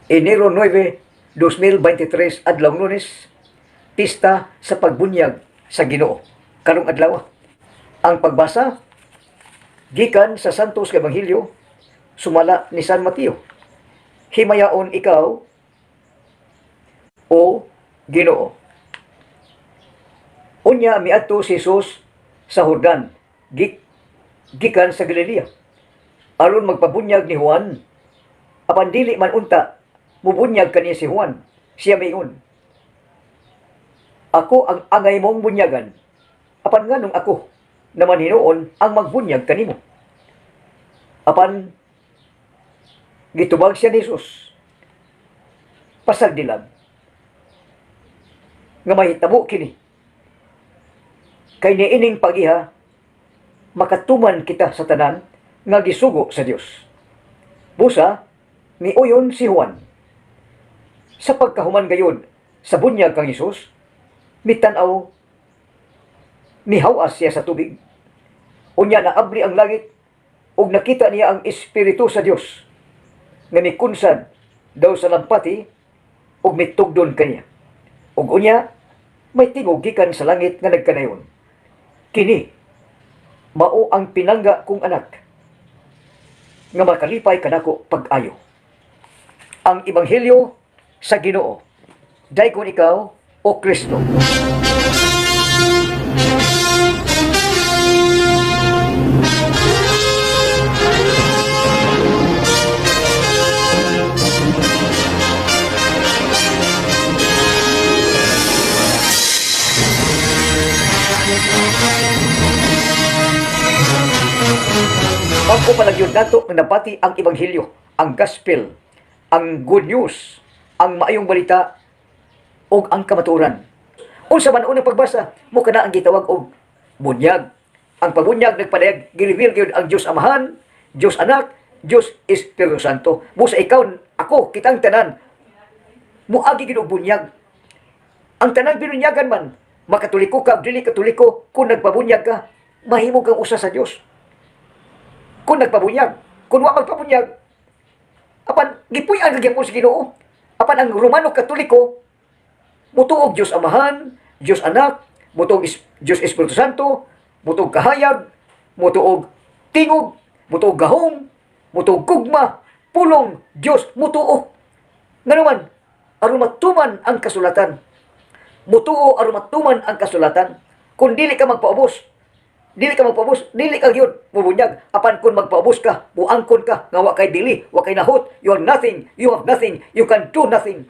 Enero 9, 2023, adlaw Lunes, pista sa pagbunyag sa Ginoo. Karong adlaw, ang pagbasa gikan sa Santos Ebanghelyo sumala ni San Mateo. Himayaon ikaw, o Ginoo. Unya miadto si Jesus sa Jordan, gikan sa Galilea, aron magpabunyag ni Juan. Apan dili man unta mubunyag kaniya si Juan. Siya miingon, "Ako ang angay mong bunyagan. Apan nganong ako naman hinuon ang magbunyag kanimo?" Apan gitubag siya ni Jesus, "Pasagdi lang nga mahitabo kini. Kay niining pagiha makatuman kita sa tanan nga gisugo sa Dios." Busa miuyon si Juan. Sa pagkahuman gayud sa bunyag kang Hesus, mitan-aw mihawas siya sa tubig. Unya naabli ang langit ug nakita niya ang Espiritu sa Dios nga mikunsad daw sa lampati ug mitugdon kaniya. Ug unya may tingog gikan sa langit nga nagkanayon, "Kini mao ang pinangga kong anak nga makalipay kanako pag-ayo." Ang Ebanghelyo sa Ginoo. Dayon ikaw, o Kristo. Bag-o pa lang gyud nato nga nabati ang Ebanghelyo, ang gospel, ang good news, ang maayong balita ug ang kamatuoran. Unsa man unang pagbasa, mao kana ang gitawag og bunyag. Ang pagbunyag nagpadayag, gi-reveal gyud ang Dios Amahan, Dios Anak, Dios Espiritu Santo. Busa ikaw, ako, kitang tanan, muagi gyud og bunyag. Ang tanang binunyagan man, makatoliko ka, dili katoliko, kung nagpabunyag ka, mahimo kang usa sa Dios. Kung nagpabunyag, kung wa magpabunyag, apan gipuy-an ka gyapon sa Ginoo. Apan ang Romano Katoliko mutuog Dios Amahan, Dios Anak, mutuog Dios Espiritu Santo, mutuog kahayag, mutuog tingog, mutuog gahom, mutuog gugma, pulong Dios mutuo. Ngano man, aron matuman ang kasulatan. Mutuo aron matuman ang kasulatan. Kung dili ka magpaubos, dili ka magpaubos, dili ka gyud mubunyag. Apan kung magpaubos ka, muangkon ka, nga wa kay bili, wa kay nahot, you are nothing, you have nothing, you can do nothing.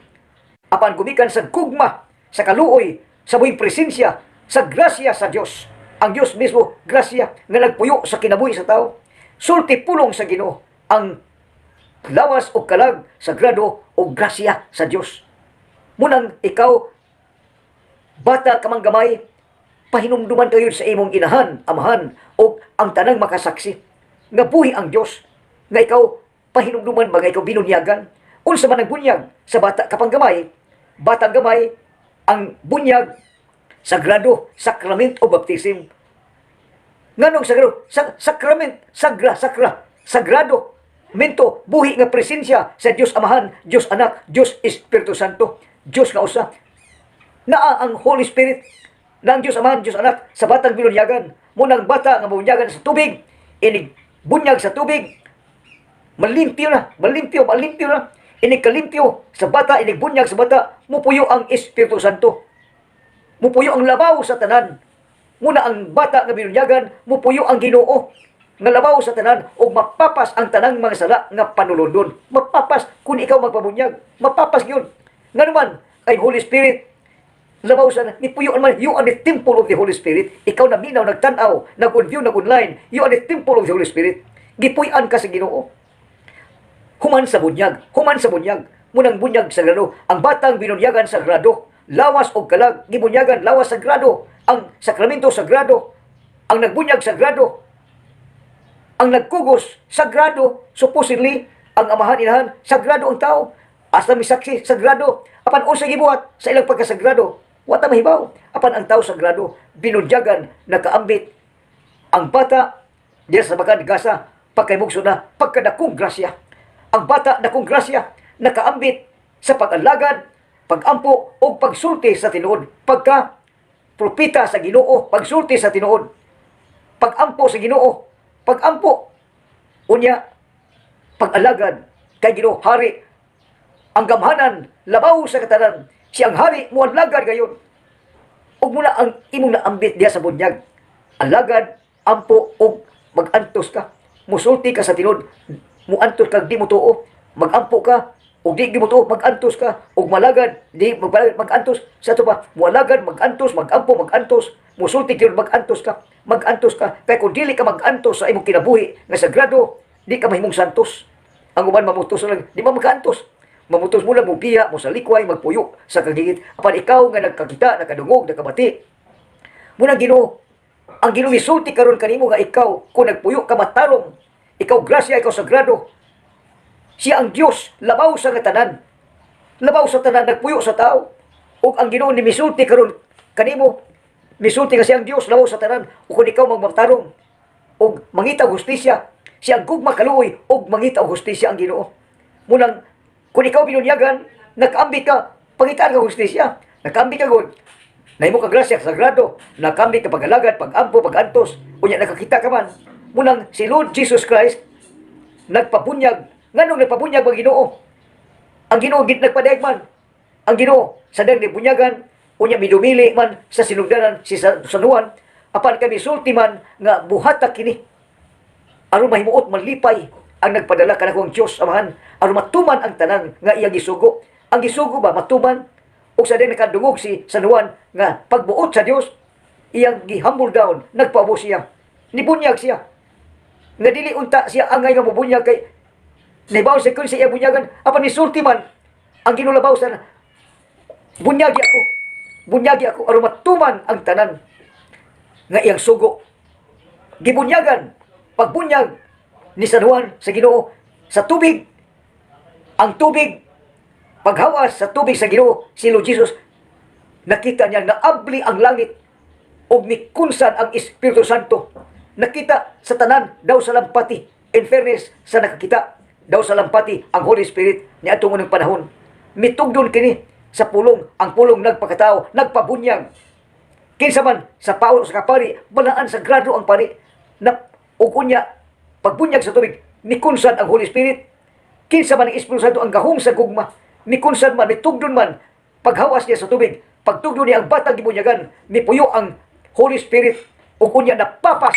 Apan gumikan sa gugma, sa kaluoy, sa buhing presensya, sa grasya sa Dios. Ang Dios mismo, grasya, nga nagpuyo sa kinabuhi sa tao. Sulti pulong sa Ginoo, ang lawas o kalag, sagrado o grasya sa Dios. Munang ikaw, bata ka mang gamay, pahinumduman kayo sa imong inahan, amahan, o ang tanang makasaksi. Nga buhi ang Dios, nga ikaw pahinumduman ba nga ikaw binunyagan. Unsa man ang bunyag sa bata kapang gamay, batang gamay, ang bunyag, sagrado, sacrament o baptism. Nganong sagrado? Sa, sacrament, sagra, sakra, sagrado, mento, buhi nga presensya sa Dios Amahan, Dios Anak, Dios Espiritu Santo, Dios nga usa. Naa ang Holy Spirit, na ang Dios Amahan, Dios Anak, sa batang binunyagan. Munang bata nga bunyagan sa tubig, inig bunyag sa tubig, malimpyo na, malimpyo, malimpyo na. Inig kalimpyo sa bata, inig bunyag sa bata, mupuyo ang Espiritu Santo. Mupuyo ang labaw sa tanan. Muna ang bata nga binunyagan, mupuyo ang Ginoo nga labaw sa tanan ug mapapas ang tanang mga sala nga panulondon. Mapapas kung ikaw magpabunyag. Mapapas gyud. Ngano man kay Holy Spirit labaw sa nipuyo man, you are the temple of the Holy Spirit. Ikaw na minaw, nagtan-aw, nag-view, nag-online, you are the temple of the Holy Spirit. Gipuy-an ka sa Ginoo. Human sa bunyag, human sa bunyag, munang bunyag sagrado, ang batang binunyagan sagrado, lawas og kalag, gibunyagan lawas sagrado, ang sakramento sagrado, ang nagbunyag sagrado, ang nagkugos sagrado, supposedly, ang amahan inahan, sagrado ang tao, hasta misaksi, sagrado, apan unsa gibuhat sa ilang pagkasagrado, wa ta mahibaw, apan ang tao sagrado, binunyagan, nakaambit, ang bata, diya sa bakan gasa, pagkaymugso na, pagkadakong grasya. Ang bata dakong grasya, nakaambit. Sa pag-alagad, pag-ampo o pagsulti sa tinuod. Pagka propeta sa Ginoo, pagsulti sa tinuod. Pag-ampo sa Ginoo, pag-ampo unya pag-alagad kay Ginoo hari ang gamhanan labaw sa katanan. Siya ang hari, moalagad gayon. Ug muna ang imong naambit diha sa bunyag. Alagad, ampo ug magantos ka. Musulti ka sa tinuod, muantos ka di mo tuo, magampo ka ug di mo tuo, magantos ka ug malagad, di magbalagad, magantos sa ato pa, mualagad, magantos, magampo, magantos, musulti gyud, magantos ka, magantos ka. Kay kung dili ka magantos sa imong kinabuhi nga sagrado, di ka mahimong santos. Ang uban mamutos lang, di ba makaantos? Mamutos mo lang, mubiya, mo sa likway, magpuyo sa kagigit. Apan ikaw nga nagkakita, nakadungog, nakabati. Muna Ginoo, ang Ginoo misulti karon kanimo nga ikaw, kung nagpuyo ka matarong, ikaw grasya, ikaw sagrado. Siya ang Dios, labaw sa nga tanan. Labaw sa tanan, nagpuyo sa tao. Ug ang Ginoo ni misulti karon kanimo, misulti nga siya ang Dios, labaw sa tanan. Ug kung ikaw magmatarong, ug mangita og hustisya, siya ang gugma kaluoy, ug mangita og hustisya ang Ginoo. Munang kung ikaw binunyagan, nakaambit ka, pangitaan ka hustisya, nakaambit ka gud. Nahimo ka grasya, sagrado, nakaambit ka pag-alagad, pag-ampo, pag-antos, unya nakakita ka man. Munang si Lord Jesus Christ nagpabunyag. Nganong nagpabunyag ang Ginoo? Ang Ginoo gid nagpadayag man. Ang Ginoo sa dang bunyagan, unya midumili man sa sinugdanan si San Juan, apan kami sulti man nga buhata kini aron mahimuot malipay ang nagpadala kanako ang Dios Amahan, aron matuman ang tanan nga iyang gisugo. Ang gisugo ba matuman? Ug sa dang nakadungog si San Juan nga pagbuot sa Dios, iyang gi-humble down, nagpaubos siya. Nibunyag siya. Nga dili unta siya angay nga mobunyag kay nahibaw sa kun sa iya bunyagan, apan misulti man ang Ginoo labaw sa bunyagi ako. Bunyagi ako aron matuman ang tanan nga iyang sugo. Gibunyagan, pagbunyag ni San Juan sa Ginoo sa tubig, ang tubig, paghawas sa tubig sa Ginoo, si Lord Jesus, nakita niya naabli ang langit ug mikunsan ang Espiritu Santo. Nakita sa tanan daw sa lampati. In fairness sa nakakita, daw sa lampati ang Holy Spirit ni atong unang panahon. Mitugdon kini sa pulong, ang pulong nagpakatao, nagpabunyag. Kinsa man sa pao sa kapari, balaan sagrado ang pari. Na ug unya pagbunyag sa tubig, mikunsan ang Holy Spirit. Kinsa man ang Espiritu Santo, ang gahom sa gugma, mikunsan man, mitugdon man paghawas niya sa tubig. Pagtugdon niya ang batang gibunyagan, mipuyo ang Holy Spirit ug unya napapas,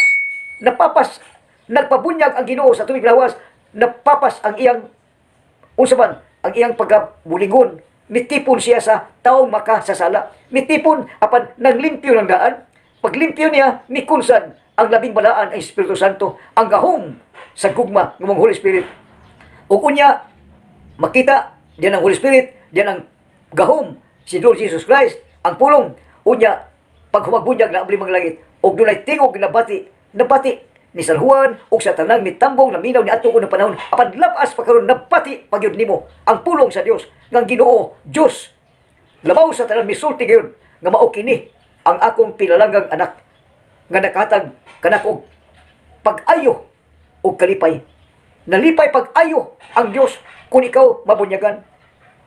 napapas, nagpabunyag ang Ginoo sa tubig lawas, napapas ang iyang unsa man ang iyang pagkabulingon. Mitipon siya sa taong makasasala, mitipon apan naglimpyo ng daan. Paglimpyo niya, mikunsan ang labing balaan ang Espiritu Santo, ang gahom sa gugma ng Holy Spirit. Ug unya makita diyan ang Holy Spirit, diyan ang gahom si Lord Jesus Christ, ang pulong. Unya pag humagbunyag, naabli mga langit ug dunay tingog nabati, nabati ni San Juan ug sa tanang mitambong naminaw ni atong unang panahon, apan labas pa karon nabati pa gyud nimo ang pulong sa Dios nga ang Ginoo Dios labaw sa tanan misulti gyud nga mao kini ang akong pinalanggang anak nga nakatag kanako og pag-ayo ug kalipay. Nalipay pag-ayo ang Dios kung ikaw mabunyagan.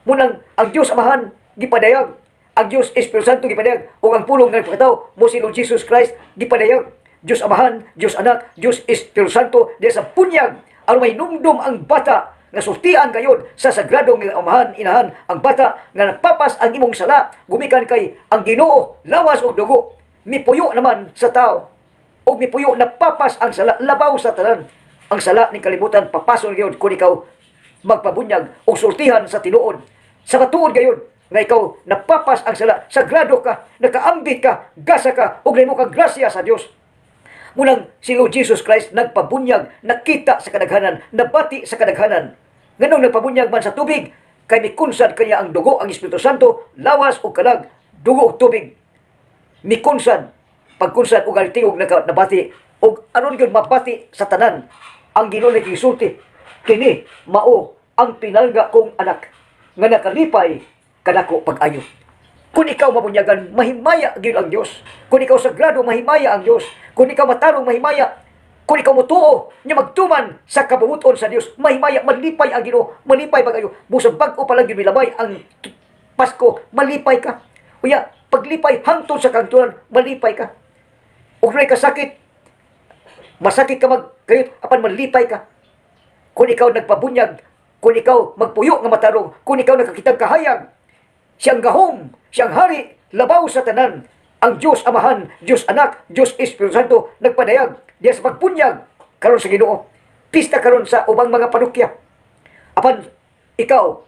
Munang ang Dios Amahan gipadayag, ang Dios Espiritu Santo gipadayag, ug ang pulong nga nagpakatao mo si Lord Jesus Christ gipadayag. Dios Amahan, Dios Anak, Dios Espiritu Santo diya sa bunyag aron mahinumdum ang bata nga sultian kayon sa sagradong nga amahan, inahan ang bata nga napapas ang imong sala gumikan kay ang Ginoo lawas ug dugo mipuyo naman sa tao ug mipuyo, napapas ang sala labaw sa tanan. Ang sala ning kalibutan papason gyud kung ikaw magpabunyag o sultihan sa tinuod, sa matuod gayon nga ikaw napapas ang sala, sagrado ka, nakaambit ka, gasa ka ug nahimo ka grasya sa Dios. Munang si Lord Jesus Christ nagpabunyag, nakita sa kadaghanan, nabati sa kadaghanan. Nganong nagpabunyag man sa tubig? Kay mikunsad kanya ang dugo, ang Espiritu Santo, lawas o kalag, dugo ug tubig. Mikunsad, pagkunsad ug ang tingog nabati, ug aron gyud mabati sa tanan, ang Ginoo naggisulti, "Kini mao ang pinalangga kong anak nga nakalipay kanako pag-ayo." Kung ikaw mabunyagan, mahimaya gyud ang Dios. Kung ikaw sagrado, mahimaya ang Dios. Kung ikaw matarong, mahimaya. Kung ikaw motuo nya magtuman sa kabubut-on sa Dios, mahimaya, malipay ang Ginoo, malipay pag-ayo. Busag bag-o pa lang gyud milabay ang Pasko, malipay ka. Unya, paglipay hangtod sa kahangturan, malipay ka. Ug dunay kasakit, masakit ka magkayot, apan malipay ka. Kung ikaw nagpabunyag, kung ikaw magpuyo nga matarong, kung ikaw nakakitag kahayag, siyang gahom, siyang hari, labaw sa tanan. Ang Diyos Amahan, Diyos Anak, Diyos Espiritu Santo, nagpadayag diya sa pagbunyag karon sa Ginoo. Pista karon sa ubang mga parokya. Apan ikaw,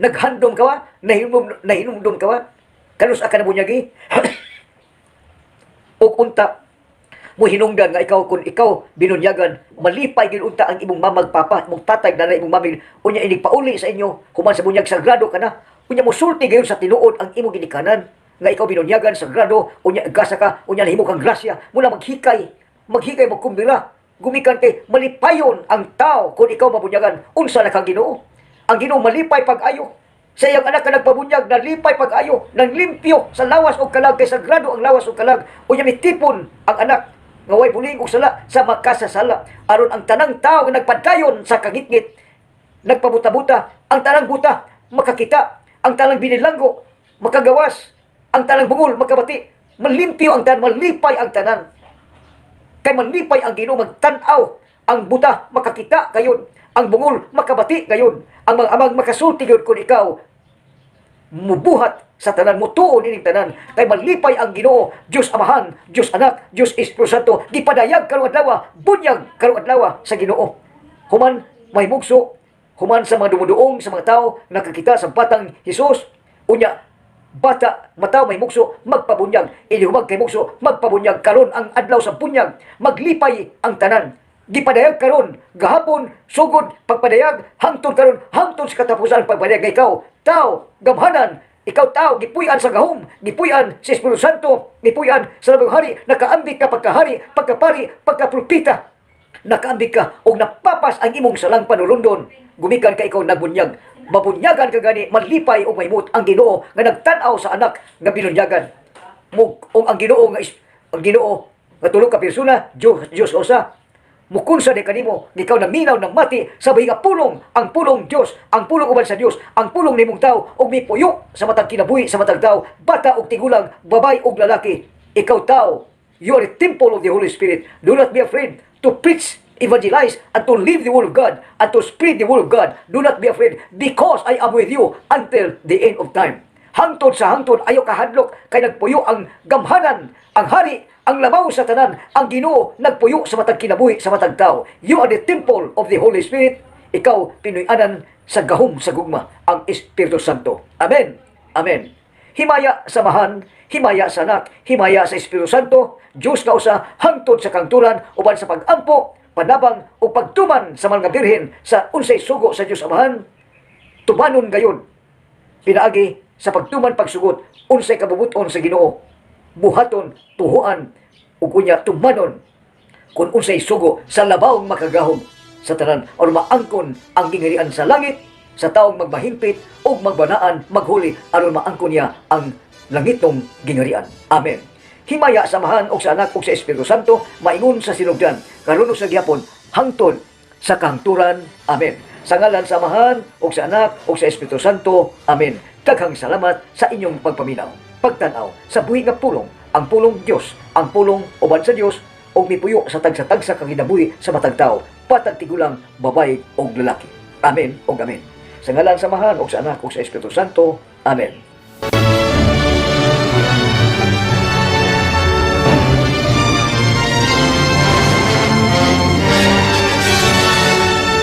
naghandom ka ba? Nahinumdum ka ba? Kanus-a ka nabunyagi? Ug unta mo hinungdan nga ikaw, kung ikaw binunyagan, malipay gyud unta ang imong mamag papa, imong tatay, nanay, imong mami. Unya inig pauli sa inyo human sa bunyag, sagrado ka na. Unya mosulti gayon sa tinuod ang imong ginikanan nga ikaw binunyagan, sagrado. Unya gasa ka, unya nahimo kang grasya mula maghikay, maghikay, magkumbira gumikan kay malipayon ang tao kung ikaw mabunyagan. Unsa na kang Ginoo? Ang Ginoo malipay pag-ayo sa iyang anak ka nagpabunyag, nalipay pag-ayo, nang limpyo sa lawas o kalag, kay sagrado ang lawas o kalag. Unya mitipon ang anak nga way buling og sala sa makasasala, aron ang tanang tao nga nagpadayon sa kangitngit, nagpabuta-buta, ang tanang buta makakita, ang tanang binilanggo makagawas, ang tanang bungol makabati, malimpyo ang tanan, malipay ang tanan. Kay malipay ang Ginoo magtan-aw, ang buta makakita gayon, ang bungol makabati gayon, ang mga amag makasulti gayon kung ikaw mubuhat sa tanan, mutuon ining tanan, kay malipay ang Ginoo, Dios Amahan, Dios Anak, Dios Espiritu Santo, gipadayag karong adlaw, bunyag karong adlaw sa Ginoo. Human may mugso, human sa mga dumuduong sa mga tao nakakita sa batang Hesus, unya bata mataw may mukso magpabunyag, inihumag kay mukso magpabunyag. Karon ang adlaw sa bunyag, maglipay ang tanan. Gipadayag karon, gahapon sugod pagpadayag hangtod karon, hangtod sa katapusan pagpadayag nga ikaw tao gamhanan, ikaw tao gipuy-an sa gahom, gipuy-an sa Espiritu Santo, gipuy-an sa labing hari, nakaambit ka pagkahari, pagkapari, pagkapropeta, nakaambit ka og napapas ang imong salang panulundon gumikan ka ikaw nagbunyag. Mabunyagan ka gani, malipay og mahimut ang Ginoo nga nagtan-aw sa anak nga binunyagan mo. Og ang Ginoo nga ang Ginoo nga tulo ka persona, Dios, Dios usa, mukunsa ni kanimo nga ikaw naminaw ng mati sa nga pulong, ang pulong Dios, ang pulong uban sa Dios, ang pulong nimong tao, ug mipuyo sa matag kinabuhi sa matag tao, bata ug tigulang, babay ug lalaki. Ikaw tao, you are a temple of the Holy Spirit. Do not be afraid to preach, evangelize, and to live the word of God, and to spread the word of God. Do not be afraid, because I am with you until the end of time. Hangtod sa hangtod, ayaw kahadlok kay nagpuyo ang gamhanan, ang hari, ang labaw sa tanan, ang Ginoo, nagpuyo sa matag kinabuhi sa matag tao. You are the temple of the Holy Spirit. Ikaw pinuy-anan sa gahom sa gugma, ang Espiritu Santo. Amen. Amen. Himaya sa Amahan, himaya sa Anak, himaya sa Espiritu Santo, Diyos nga usa, hangtod sa kahangturan, uban sa pag-ampo, panabang o pagtuman sa mga birhen sa unsay sugo sa Diyos Amahan, tumanon gayon pinaagi sa pagtuman, pagsugot unsay kabubuton sa Ginoo, buhaton, tuhuan ug unya tumanon kung unsay sugo sa labawng makagahom sa tanan, aron maangkon ang gingharian sa langit sa taong magmahimpit ug magbanaan maghuli, aron maangkon niya ang langitong gingharian. Amen. Himaya sa Amahan ug sa Anak ug sa Espiritu Santo, maingon sa sinugdan, karon ug sa gihapon, hangtod sa kahangturan. Amen. Sa ngalan sa Amahan ug sa Anak ug sa Espiritu Santo. Amen. Daghang salamat sa inyong pagpaminaw, pagtan-aw sa buhi nga pulong, ang pulong Dios, ang pulong uban sa Dios ug mipuyo sa tagsa-tagsa ka kinabuhi sa matag tao, batag tigulang, babae ug lalaki. Amen ug amen. Sa ngalan sa Amahan ug sa Anak ug sa Espiritu Santo. Amen.